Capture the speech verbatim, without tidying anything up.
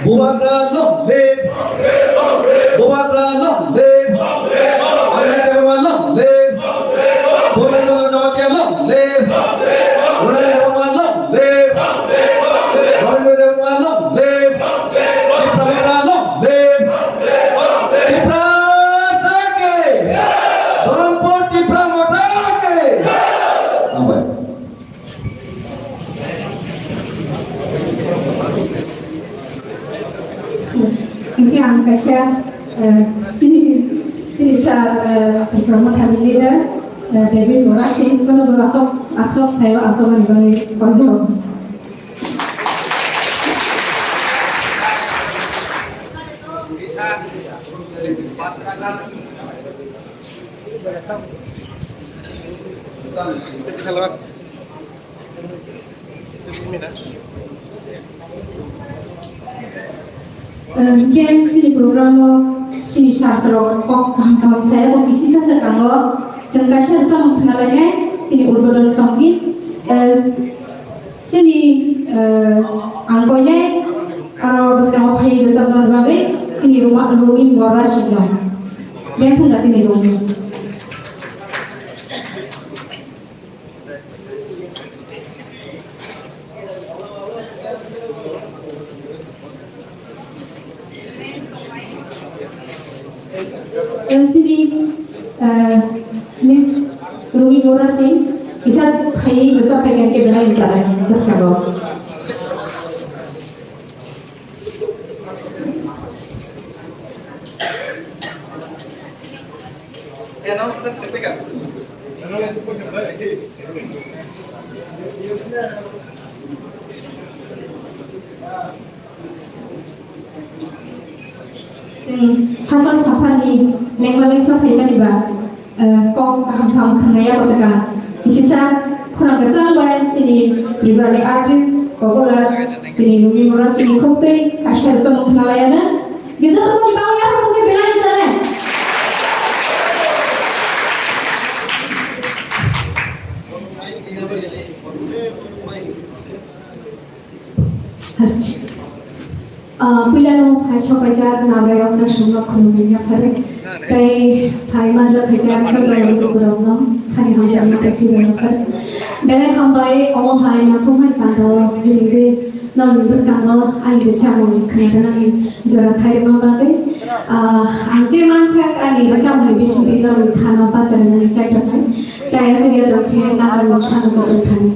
Bubagra long live! Bubagra long live! Ananda Debbarma long live! Purna Chandra Jamatia long live! Ananda Debbarma long live! Ananda Debbarma long live! Tipra Motha long live! Tiprasa ki! Dhoronpur Tipra Motha ki! Hambai. Hingke ang kaisa, eh, sini, sini sa, eh, Tipra Mothani leader, eh, David Murasing, kono bo asok, asok thaio asok ani bagwi koijak. Hingke chini program o chini sir rok kok kaham kaham saya bo kisi sa sa tango. Chwng kaisa samung khna lainai chini udbodon songdi. Chini, eh, ang koinai aro bwskango phai rwchapna bagwi chini Ruma-, Rumi Morasing no. Beng thung da chini Rumi. N C D, eh, Miss Rumi Morasing, kisa phai rwchap phai khe belai rwchapnai bwskango. Chwng hachal saphani lengma lengsa phaimani ba, eh, kok kaham kaham khwnaya bwswkang. Kisisa khorang kwchang bai chini Tripurani artist, popular, chini Rumi Morasing ni kok tei kaisa rwchapmung khwnalaiya na. Kisa tongmani bagwi yaphang wngwi belai rwchapnai. Ah, puilano phai sokaijak nabai rokno sumno khulumwi yaphar. Tei phai manjak khaijak chwng rok no khani hamjakma tei chwng rok yaphar. Belai hambai omo hai naphung hai panda o hinwi norokni bwskango ani rwchapmung khwnajaknani jora khairokma bagwi. Ah, ang je mansak ani rwchapmungni bisingtwi norokni thano bacharnani chaitok hai. Chaya chaya tongkhe naharmung sano jotoi thani.